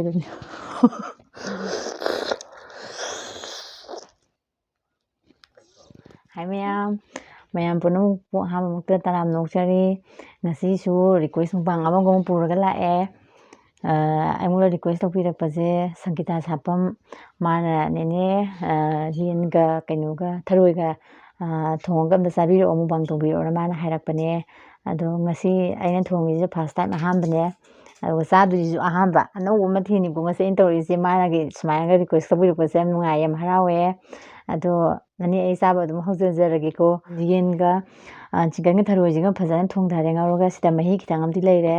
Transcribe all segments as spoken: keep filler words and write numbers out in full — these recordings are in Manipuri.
ꯑꯗꯨꯅꯤ꯫ ꯍꯥꯏ ꯃꯌꯥꯝ, ꯃꯌꯥꯝ ꯄꯨꯝꯅꯃꯛꯄꯨ ꯑꯍꯥꯟꯕꯃꯛꯇ ꯇꯔꯥꯝꯅ ꯑꯣꯛꯆꯔꯤ꯫ ꯉꯁꯤꯁꯨ request ꯃꯨꯛꯕꯥꯡ ꯑꯃꯒ ꯑꯃꯨꯛ ꯄꯨꯔꯒ ꯂꯥꯛꯑꯦ꯫ ꯑ, ꯑꯩꯉꯣꯟꯗ request ꯇꯧꯕꯤꯔꯛꯄꯁꯦ ꯁꯪꯒꯤꯇꯥ ꯁꯥꯄꯝ, ꯃꯥꯅ "ꯅꯦꯅꯦ, ꯑ, ꯌꯦꯟꯒ ꯀꯩꯅꯣꯒ ꯊꯔꯣꯏꯒ, ꯑ, ꯊꯣꯡꯉꯒ ꯑꯝꯇ ꯆꯥꯕꯤꯔꯛꯑꯣ, ꯃꯨꯛꯕꯥꯡ ꯇꯧꯕꯤꯔꯛꯑꯣꯅ" ꯃꯥꯅ ꯍꯥꯏꯔꯛꯄꯅꯦ꯫ ꯑꯗꯣ ꯉꯁꯤ ꯑꯩꯅ ꯊꯣꯡꯉꯤꯁꯤꯁꯨ first time ꯑꯍꯥꯟꯕꯅꯦ꯫ ꯑꯗꯨꯒ ꯆꯥꯗꯣꯏꯁꯤꯁꯨ ꯑꯍꯥꯟꯕ, ꯑꯅꯧꯕ ꯃꯊꯦꯜꯅꯤꯀꯣ ꯉꯁꯤ ꯑꯩꯅ ꯇꯧꯔꯛꯏꯁꯦ꯫ ꯃꯥꯅꯒꯤ ꯁꯨꯃꯥꯏꯅꯒ request ꯇꯧꯕꯤꯔꯛꯄꯁꯦ ꯌꯥꯝ ꯅꯨꯡꯉꯥꯏ, ꯌꯥꯝ ꯍꯔꯥꯎꯋꯦ꯫ ꯑꯗꯣ ꯅꯅꯦ, ꯑꯩ ꯆꯥꯕ ꯑꯗꯨꯝ ꯍꯧꯖꯖꯔꯒꯦꯀꯣ꯫ ꯌꯦꯟꯒ, ꯑ, chickenꯒ ꯊꯔꯣꯏꯁꯤꯒ ꯐꯖꯅ ꯊꯣꯡꯊꯔꯦ ꯉꯧꯔꯒ꯫ ꯁꯤꯗ ꯃꯍꯤ ꯈꯤꯇꯪ ꯑꯃꯗꯤ ꯂꯩꯔꯦ꯫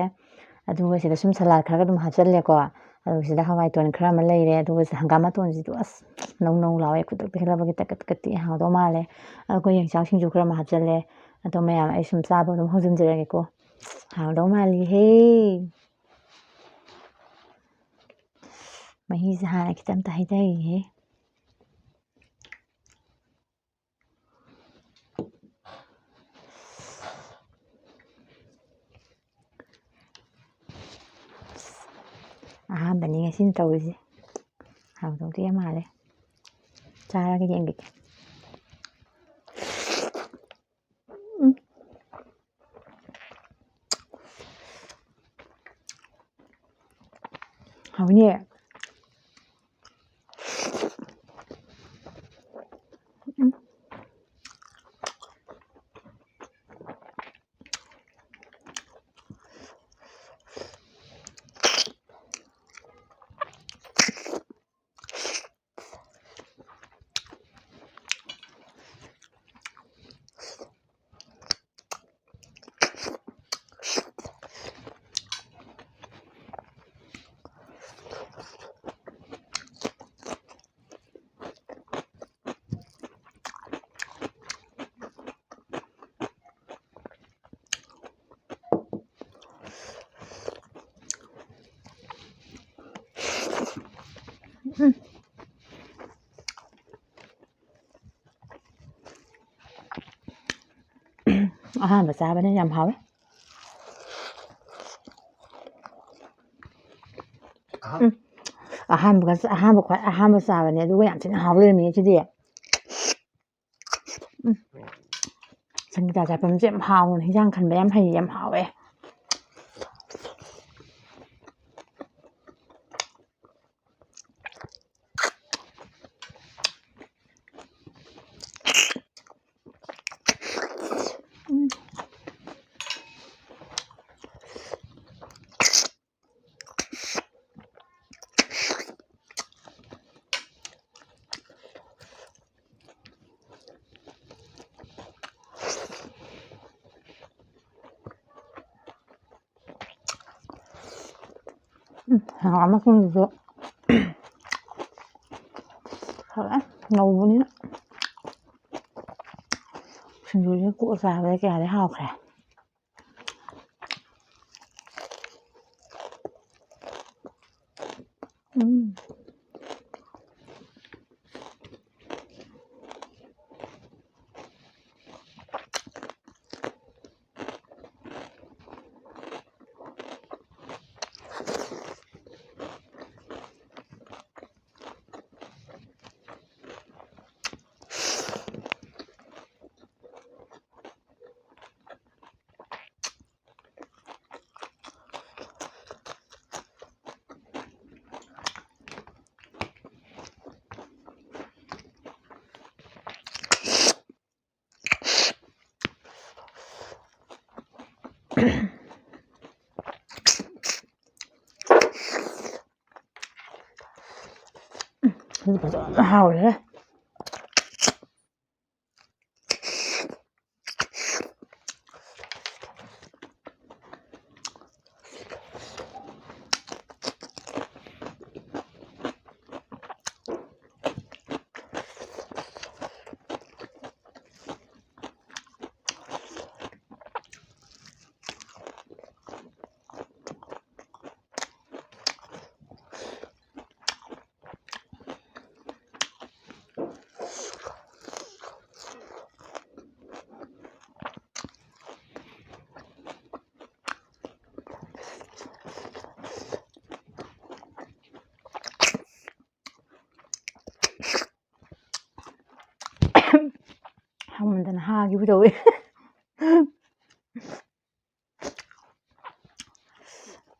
ꯑꯗꯨꯒ ꯁꯤꯗ ꯁꯨꯝ salad ꯈꯔꯒ ꯑꯗꯨꯝ ꯍꯥꯞꯆꯜꯂꯦꯀꯣ꯫ ꯑꯗꯨꯒ ꯁꯤꯗ ꯍꯋꯥꯏ ꯇꯣꯟ ꯈꯔ ꯑꯃ ꯂꯩꯔꯦ꯫ ꯑꯗꯨꯒ ꯁꯤꯗ ꯍꯪꯒꯥꯝ ꯃꯇꯣꯟꯁꯤꯗꯤ ꯑꯁ ꯅꯧ ꯅꯧ ꯂꯥꯎꯋꯦ, ꯈꯨꯗꯛꯇ ꯍꯦꯛꯂꯛꯄꯒꯤ ꯇꯀꯠ ꯇꯀꯠꯇꯤ ꯍꯥꯎꯗꯧ ꯃꯥꯜꯂꯦ꯫ ꯑꯗꯨꯒ ꯌꯣꯡꯆꯥꯛ ꯁꯤꯡꯖꯨ ꯈꯔ ꯑꯃ ꯍꯥꯞꯆꯜꯂꯦ꯫ ꯑꯗꯣ ꯃꯌꯥꯝ, ꯑꯩ ꯁꯨꯝ ꯆꯥꯕ ꯑꯗꯨꯝ ꯍꯧꯖꯤꯟꯖꯔꯒꯦꯀꯣ꯫ ꯍꯥꯎꯗꯧ ꯃꯥꯜꯂꯤꯍꯦ꯫ ꯃꯍꯤꯁꯦ ꯍꯥꯟꯅ ꯈꯤꯇꯪ ꯑꯝꯇ ꯍꯩꯊꯈꯤꯒꯦ꯫ ꯑꯍꯥꯟꯕꯅꯤ ꯉꯁꯤꯅ ꯇꯧꯔꯤꯁꯦ꯫ ꯍꯥꯎꯗꯧꯗꯤ ꯌꯥꯝ ꯃꯥꯜꯂꯦ꯫ ꯆꯥꯔꯒ ꯌꯦꯡꯕꯤꯒꯦ꯫ ꯎꯝ꯫ ꯍꯥꯎꯅꯤꯌꯦ꯫ ꯎꯝ꯫ ꯑꯍꯥꯟꯕ ꯆꯥꯕꯅꯤꯅ ꯌꯥꯝ ꯍꯥꯎꯋꯦ꯫ ꯎꯝ꯫ ꯑꯍꯥꯟꯕꯒ-, ꯑꯍꯥꯟꯕ, ꯈ꯭ꯋꯥꯏ ꯑꯍꯥꯟꯕ ꯆꯥꯕꯅꯦ, ꯑꯗꯨꯒ ꯌꯥꯝ ꯊꯤꯅ ꯍꯥꯎ ꯂꯩꯔꯝꯃꯦ ꯁꯤꯗꯤ꯫ ꯎꯝ꯫ ꯁꯪꯒꯤꯇꯥ ꯆꯥꯏꯐꯝꯁꯦ ꯌꯥꯝ ꯍꯥꯎꯕꯅꯦ, ꯍꯤꯟꯖꯥꯡ ꯈꯟꯕ ꯌꯥꯝ ꯍꯩ, ꯌꯥꯝ ꯍꯥꯎꯋꯦ꯫ ꯎꯝ꯫ ꯎꯝ, ꯍꯪꯒꯥꯝ ꯃꯆꯨꯝꯗꯨꯁꯨ ꯐꯔꯦ, ꯉꯧꯕꯅꯤꯅ꯫ ꯁꯤꯡꯖꯨꯁꯦ ꯀꯣꯠꯂ ꯆꯥꯕꯗ ꯀꯌꯥꯗꯤ ꯍꯥꯎꯈ꯭ꯔꯦ꯫ ꯎꯝ꯫ ꯁꯤꯗꯤ ꯐꯖꯅ ꯍꯥꯎꯔꯦꯍꯦ꯫ ꯉꯥꯡꯈꯤꯕ ꯇꯧꯋꯦ꯫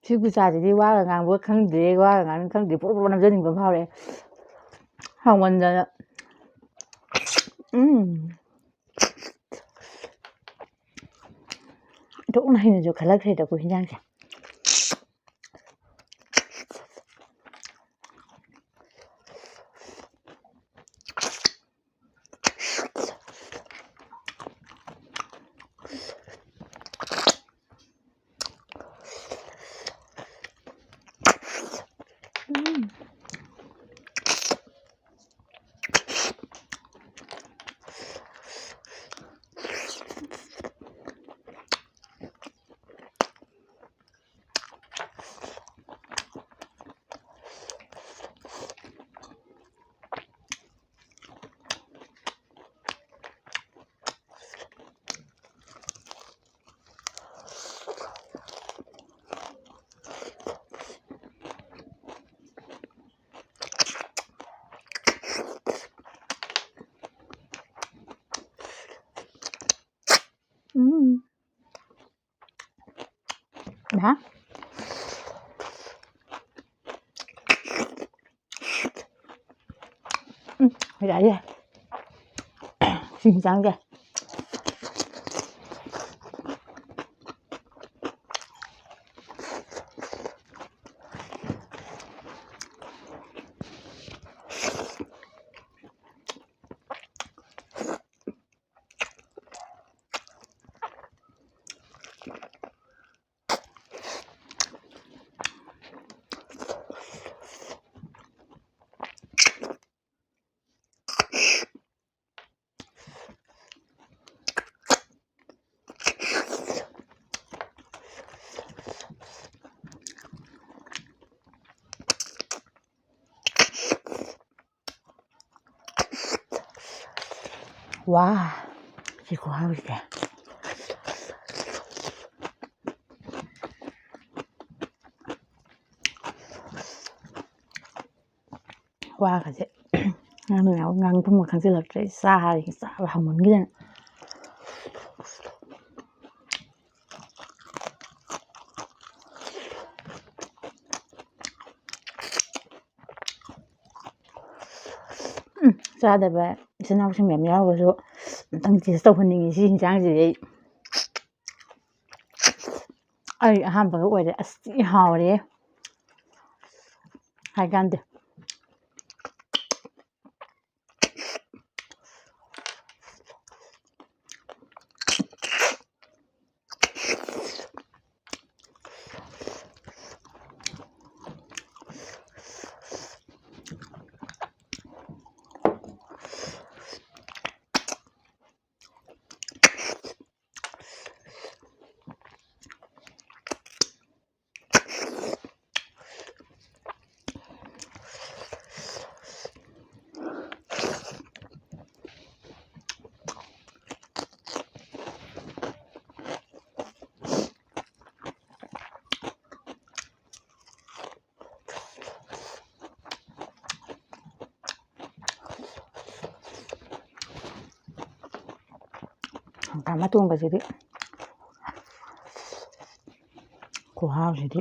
ꯁꯤ ꯈꯨꯆꯥꯁꯤꯗꯤ ꯋꯥꯒ ꯉꯥꯡꯕ ꯈꯪꯗ꯭ꯔꯦ, ꯋꯥꯒ ꯉꯥꯡꯕ ꯈꯪꯗ꯭ꯔꯦ, ꯄꯣꯔꯣ ꯄꯣꯔꯣ ꯅꯝꯖꯅꯤꯡꯕ ꯐꯥꯎꯔꯛꯑꯦ꯫ ꯍꯥꯎꯃꯟꯗꯅ꯫ ꯎꯝ꯫ ꯑꯣꯟꯊꯣꯛꯅ ꯍꯩꯅꯁꯨ ꯈꯜꯂꯛꯈ꯭ꯔꯦꯗꯀꯣ ꯍꯤꯟꯖꯥꯡꯁꯦ꯫ ꯎꯝ꯫ ꯍꯥ? ꯎꯝ, ꯌꯥꯏ, ꯌꯥꯏ꯫ ꯁꯤ ꯍꯤꯟꯖꯥꯡꯁꯦ꯫ ꯋꯥ, ꯁꯤ ꯈꯨꯍꯥꯎꯁꯦ꯫ ꯋꯥꯒꯁꯦ ꯉꯥꯡꯅ ꯉꯥꯡꯐꯝꯒ ꯈꯪꯖꯤꯜꯂꯛꯇ꯭ꯔꯦ, ꯆꯥꯔꯤ ꯆꯥꯕ ꯍꯥꯎꯃꯟꯈꯤꯗꯅ꯫ ꯆꯥꯗꯕ ꯏꯆꯤꯟ ꯏꯅꯥꯎꯁꯤꯡ ꯃꯌꯥꯝ ꯌꯥꯎꯔꯒꯁꯨ ꯑꯝꯇꯪ taste ꯇꯧꯍꯟꯅꯤꯡꯉꯤ ꯁꯤ ꯌꯦꯟꯁꯥꯡꯁꯤꯗꯤ꯫ ꯑꯩ ꯑꯩ ꯑꯍꯥꯟꯕꯒ ꯑꯣꯏꯔꯦ꯫ ꯑꯁ, ꯊꯤ ꯍꯥꯎꯔꯦ꯫ ꯍꯥꯏ ꯀꯥꯟꯗꯦ꯫ ꯍꯪꯒꯥꯝ ꯑꯇꯣꯡꯕꯁꯤꯗꯤ ꯈꯨꯍꯥꯎꯁꯤꯗꯤ꯫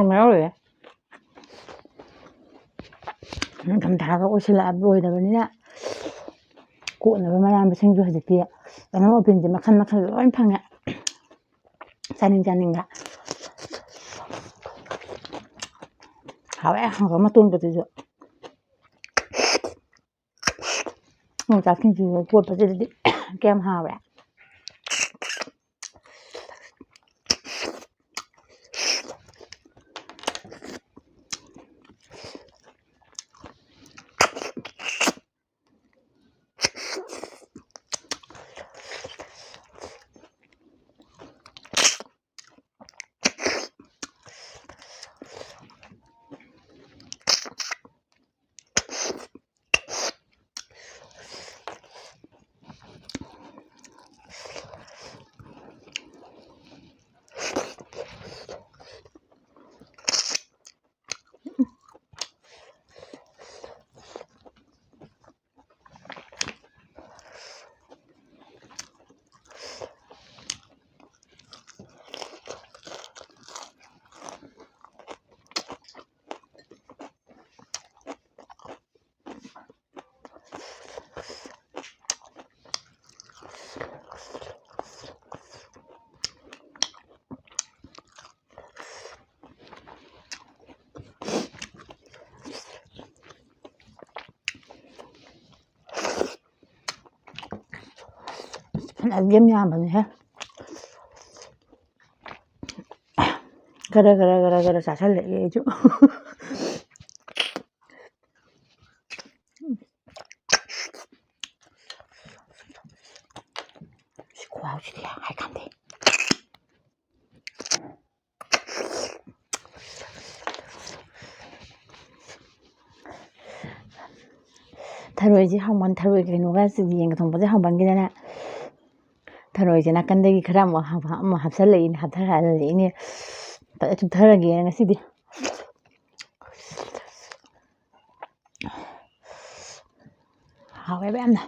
ꯃꯌꯥꯝ ꯂꯩꯌꯦ꯫ ꯅꯤꯡꯊꯝꯊꯥꯒ ꯑꯣꯏꯁꯤꯜꯂꯛꯑꯕ ꯑꯣꯏꯔꯕꯅꯤꯅ ꯀꯣꯠꯅꯕ ꯃꯅꯥ ꯃꯁꯤꯡꯁꯨ ꯍꯧꯖꯤꯛꯇꯤ ꯑꯅꯧ ꯑꯄꯦꯟꯁꯦ ꯃꯈꯜ ꯃꯈꯜ ꯂꯣꯏ ꯐꯪꯉꯦ꯫ ꯆꯥꯅꯤꯡ ꯆꯥꯅꯤꯡꯕ꯫ ꯍꯥꯎꯋꯦ ꯍꯪꯒꯥꯝ ꯃꯇꯣꯟꯒꯗꯨꯁꯨ꯫ ꯌꯣꯡꯆꯥꯛ ꯁꯤꯡꯖꯨꯒ ꯀꯣꯠꯄꯁꯤꯗꯗꯤ ꯀꯌꯥꯝ ꯍꯥꯎꯋꯦ꯫ ꯐꯅꯌꯥꯝ ꯌꯥꯝꯕꯅꯤꯍꯦ꯫ ꯒꯔ ꯒꯔ ꯒꯔ ꯒꯔ ꯆꯥꯁꯜꯂꯛꯑꯦ ꯑꯩꯁꯨ꯫ ꯁꯤ ꯈꯨꯍꯥꯎꯁꯤꯗꯤ ꯍꯥꯏ ꯀꯥꯟꯗꯦ꯫ ꯊꯔꯣꯏꯁꯦ ꯍꯥꯎꯃꯟ-, ꯊꯔꯣꯏ ꯀꯩꯅꯣꯒ ꯌꯦꯟꯒ ꯊꯣꯡꯕꯁꯦ ꯍꯥꯎꯃꯟꯈꯤꯗꯅ ꯊꯔꯣꯏꯁꯦ ꯅꯥꯀꯟꯗꯒꯤ ꯈꯔ ꯑꯃꯨꯛ ꯍꯥꯞ-, ꯑꯃꯨꯛ ꯍꯥꯞꯆꯜꯂꯛꯏꯅꯦ, ꯍꯥꯞꯊꯔꯛꯑꯅꯤꯅꯦ꯫ ꯐꯖꯅ ꯆꯨꯞꯊꯔꯒꯦꯅ ꯉꯁꯤꯗꯤ꯫ ꯍꯥꯎꯋꯦꯕ ꯌꯥꯝꯅ꯫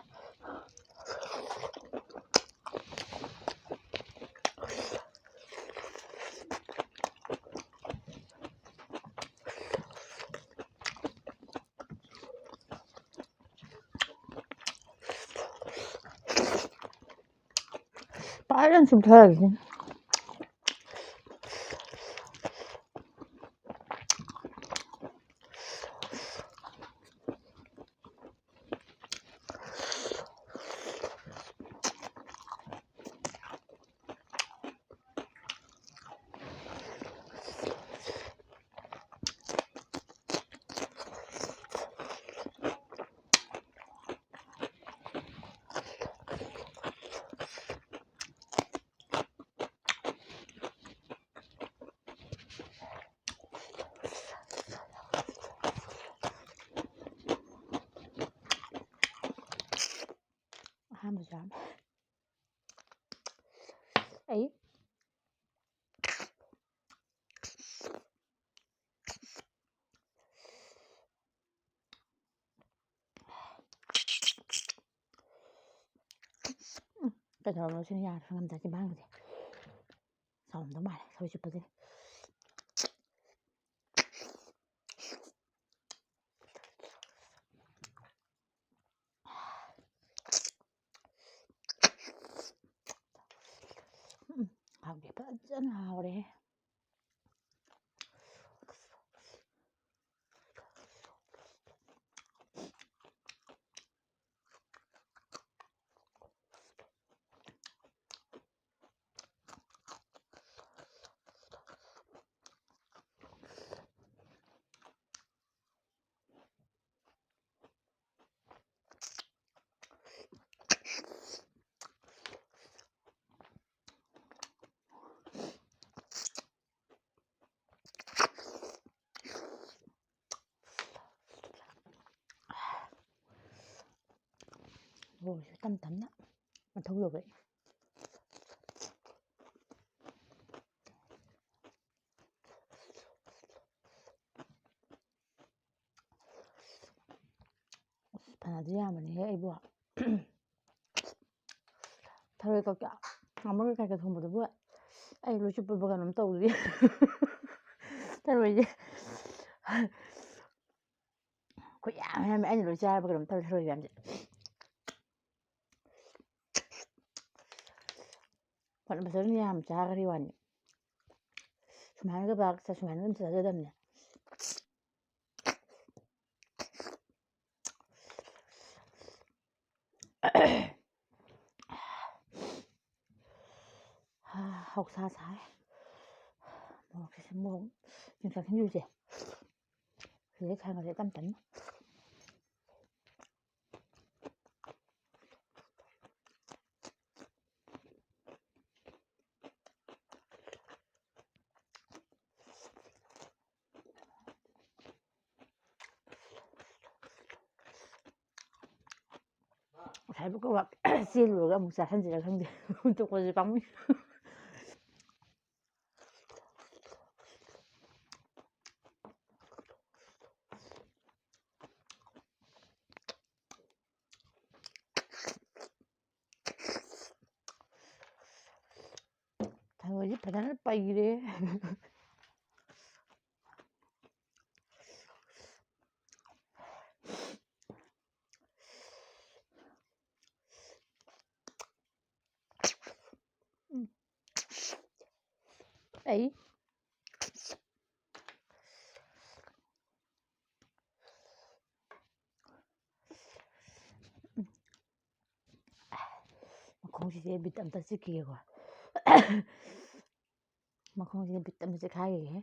ꯐꯖꯅ ꯆꯨꯞꯊꯔꯒꯦ꯫ ꯑꯍꯥꯟꯕꯁꯨ ꯌꯥꯝ ꯑꯩ ꯎꯝ, ꯀꯩꯗꯧꯔꯕꯅꯣ ꯁꯤꯅ ꯌꯥꯔꯦ, ꯉꯝꯗ꯭ꯔꯦ ꯆꯤꯟꯕꯥꯡꯒꯁꯦ꯫ ꯆꯥꯎꯔꯝꯗꯧ ꯃꯥꯜꯂꯦ ꯊꯕꯤꯁꯨ ꯐꯖꯅ꯫ ꯎꯝ, ꯍꯥꯎꯗꯤ ꯐꯖꯅ ꯍꯥꯎꯔꯦꯍꯦ꯫ ꯃꯣꯔꯣꯛꯁꯨ ꯇꯞ ꯇꯞꯅ ꯃꯊꯧ ꯌꯧꯔꯛꯏ꯫ ꯑꯁ, ꯐꯅꯗꯤ ꯌꯥꯝꯕꯅꯤꯍꯦ ꯑꯩꯕꯨ꯫ ꯊꯔꯣꯏ ꯀꯛꯇ ꯑꯃꯒ ꯀꯩꯀꯥ ꯊꯣꯡꯕꯗꯨꯕꯨ ꯑꯩ ꯂꯣꯏ ꯆꯨꯞꯄꯕ ꯀꯩꯅꯣꯝ ꯇꯧꯔꯤ꯫ ꯊꯔꯣꯏꯁꯦ ꯈꯨꯌꯥꯝ ꯌꯥꯝꯃꯦ, ꯑꯩꯅ ꯂꯣꯏ ꯆꯥꯔꯕ ꯀꯩꯅꯣꯝ ꯇꯧꯔꯦ ꯊꯔꯣꯏ ꯃꯌꯥꯝꯁꯦ꯫ ꯐꯖꯅ ꯌꯥꯝ ꯆꯥꯈ꯭ꯔꯦ ꯋꯥꯅꯤ꯫ ꯁꯨꯃꯥꯏꯅꯒ ꯕꯥꯛ ꯆ-, ꯁꯨꯃꯥꯏꯅꯒ ꯑꯗꯨꯝ ꯆꯥꯖꯗꯕꯅꯦ꯫ ꯍꯥ, ꯍꯧꯁꯥ ꯁꯥꯏ꯫ ꯃꯣꯔꯣꯛꯁꯦ ꯁꯤ ꯃꯣꯔꯣꯛ ꯆꯤꯡꯊꯣꯛ ꯆꯤꯡꯁꯤꯟꯁꯦ꯫ ꯁꯤꯗꯩ ꯈꯔ ꯈꯔ ꯇꯞ ꯇꯞꯅ꯫ ꯉꯁꯥꯏꯕꯨ ꯀꯣ ꯋꯥꯛ ꯆꯦꯜꯂꯨꯔꯒ ꯑꯃꯨꯛ ꯆꯥꯁꯟꯁꯤꯔ ꯈꯪꯗꯦ꯫ ꯇꯣꯛꯄꯁꯦ ꯄꯥꯝꯃꯨꯏ꯫ ꯊꯔꯣꯏꯁꯦ ꯐꯖꯅ ꯄꯩꯔꯦ꯫ ꯎꯝ꯫ ꯑꯩ ꯃꯈꯣꯡꯁꯤꯗꯤ ꯕꯤꯠ ꯑꯝꯇ ꯆꯤꯛꯈꯤꯒꯦꯀꯣ꯫ ꯃꯈꯣꯡꯁꯤꯗꯤ ꯕꯤꯠ ꯑꯝꯇ ꯆꯤꯛꯈꯥꯏꯒꯦꯍꯦ꯫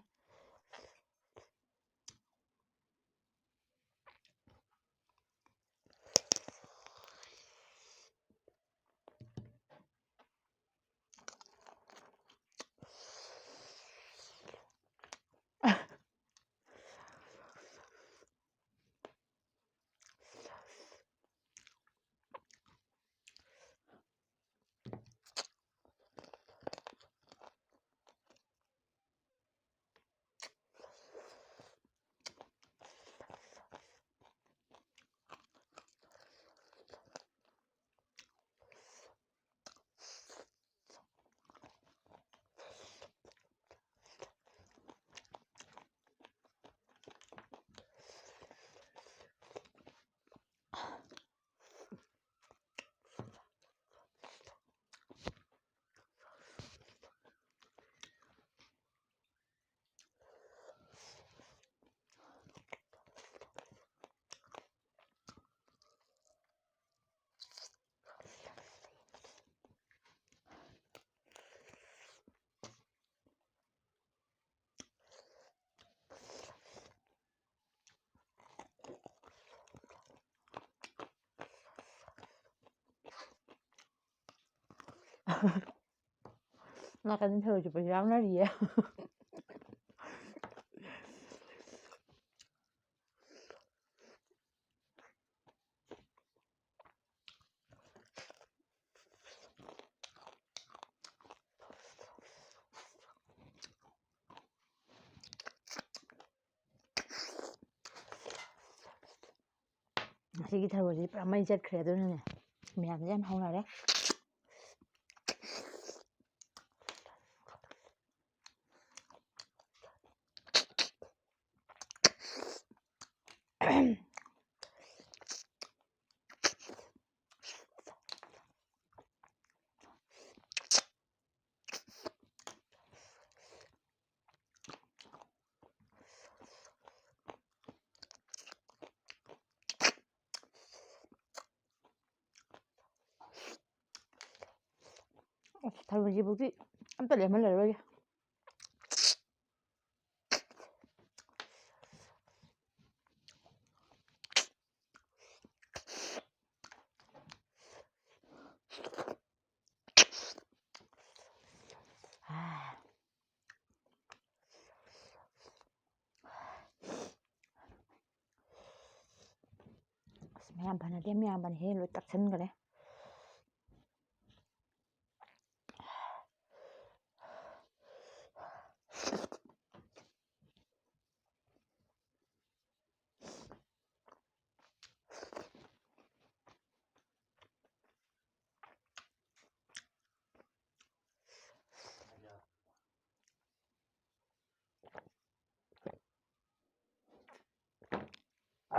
ꯅꯥꯀꯟꯗ ꯊꯔꯣꯏ ꯆꯨꯞꯄꯁꯨ ꯌꯥꯎꯅꯔꯤꯌꯦ꯫ ꯉꯁꯤꯒꯤ ꯊꯔꯣꯏꯁꯤ ꯄꯨꯔꯥ ꯃꯩ ꯆꯠꯈ꯭ꯔꯦ, ꯑꯗꯨꯅꯅꯦ ꯃꯌꯥꯝꯁꯦ ꯌꯥꯝ ꯍꯧꯅꯔꯦ꯫ ꯑꯁ, ꯊꯔꯣꯏꯁꯤꯐꯥꯎꯗꯤ ꯑꯝꯇ ꯂꯦꯝꯍꯜꯂꯔꯣꯏꯒꯦ꯫ ꯑꯁ, ꯃꯌꯥꯝ ꯐꯅꯗꯤ ꯌꯥꯝ ꯌꯥꯝꯕꯅꯦꯍꯦ, ꯂꯣꯏ ꯇꯛꯁꯟꯈ꯭ꯔꯦ꯫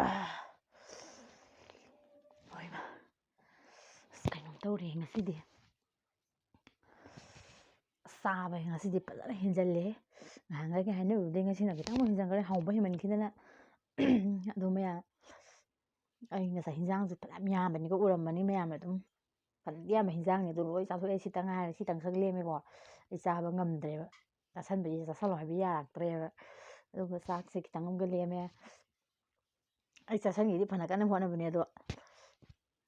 ꯑꯥ꯫ ꯍꯣꯏꯃ꯫ ꯑꯁ, ꯀꯩꯅꯣꯝ ꯇꯧꯔꯦ ꯉꯁꯤꯗꯤ꯫ ꯆꯥꯕ ꯉꯁꯤꯗꯤ ꯐꯖꯅ ꯍꯦꯟꯖꯜꯂꯦ꯫ ꯉꯍꯥꯟꯈꯩꯒ ꯍꯥꯏꯅꯔꯨꯕꯗꯩ ꯉꯁꯤꯅ ꯈꯤꯇꯪ ꯑꯃꯨꯛ ꯍꯦꯟꯖꯟꯈ꯭ꯔꯦ, ꯍꯥꯎꯕ ꯍꯦꯟꯃꯟꯈꯤꯗꯅ꯫ ꯑꯗꯨ ꯃꯌꯥꯝ, ꯑꯩ ꯉꯁꯥꯏ ꯍꯤꯟꯖꯥꯡꯁꯨ ꯐꯅꯌꯥꯝ ꯌꯥꯝꯕꯅꯤꯀꯣ, ꯎꯔꯝꯃꯅꯤ ꯃꯌꯥꯝꯅ ꯑꯗꯨꯝ꯫ ꯐꯅꯗꯤ ꯌꯥꯝꯕ ꯍꯤꯟꯖꯥꯡꯅꯤ, ꯑꯗꯨ ꯂꯣꯏ ꯆꯥꯊꯣꯛꯑꯦ꯫ ꯁꯤꯇꯪ ꯉꯥꯏꯔꯦ, ꯁꯤꯇꯪꯈꯛ ꯂꯦꯝꯃꯦꯀꯣ꯫ ꯑꯩ ꯆꯥꯕ ꯉꯝꯗ꯭ꯔꯦꯕ, ꯆꯥꯁꯟꯕꯁꯦ ꯆꯥꯁꯜꯂꯣ ꯍꯥꯏꯕ ꯌꯥꯔꯛꯇ꯭ꯔꯦꯕ꯫ ꯑꯗꯨꯒ ꯆꯥꯛꯁꯦ ꯈꯤꯇꯪ ꯑꯃꯒ ꯂꯦꯝꯃꯦ꯫ ꯑꯩ ꯆꯥꯁꯟꯒꯦꯗꯤ ꯐꯅ ꯀꯟꯅ ꯍꯣꯠꯅꯕꯅꯦ, ꯑꯗꯣ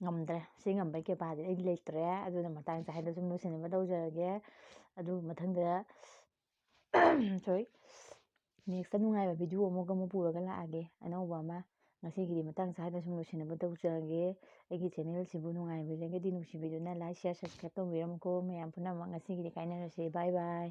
ꯉꯝꯗ꯭ꯔꯦ꯫ ꯁꯤ ꯉꯝꯕꯒꯤ capacity ꯑꯩ ꯂꯩꯇ꯭ꯔꯦ꯫ ꯑꯗꯨꯅ ꯃꯇꯥꯡ ꯆꯥꯗꯅ ꯁꯨꯝ ꯂꯣꯏꯁꯤꯟꯅꯕ ꯇꯧꯖꯔꯒꯦ꯫ ꯑꯗꯨ ꯃꯊꯪꯗ, sorry, next ꯅꯨꯡꯉꯥꯏꯕ video ꯑꯃꯨꯛ ꯑꯃꯨꯛ ꯄꯨꯔꯒ ꯂꯥꯛꯑꯒꯦ, ꯑꯅꯧꯕ ꯑꯃ꯫ ꯉꯁꯤꯒꯤꯗꯤ ꯃꯇꯥꯡ ꯆꯥꯗꯅ ꯁꯨꯝ ꯂꯣꯏꯁꯤꯟꯅꯕ ꯇꯧꯖꯔꯒꯦ꯫ ꯑꯩꯒꯤ channel ꯁꯤꯕꯨ ꯅꯨꯡꯉꯥꯏꯕꯤꯔꯒꯗꯤ ꯅꯨꯡꯁꯤꯕꯤꯗꯨꯅ like, share, subscribe ꯇꯧꯕꯤꯔꯝꯃꯨꯀꯣ ꯃꯌꯥꯝ ꯄꯨꯝꯅꯃꯛ꯫ ꯉꯁꯤꯒꯤꯗꯤ ꯀꯥꯏꯅꯔꯁꯦ꯫ Bye bye꯫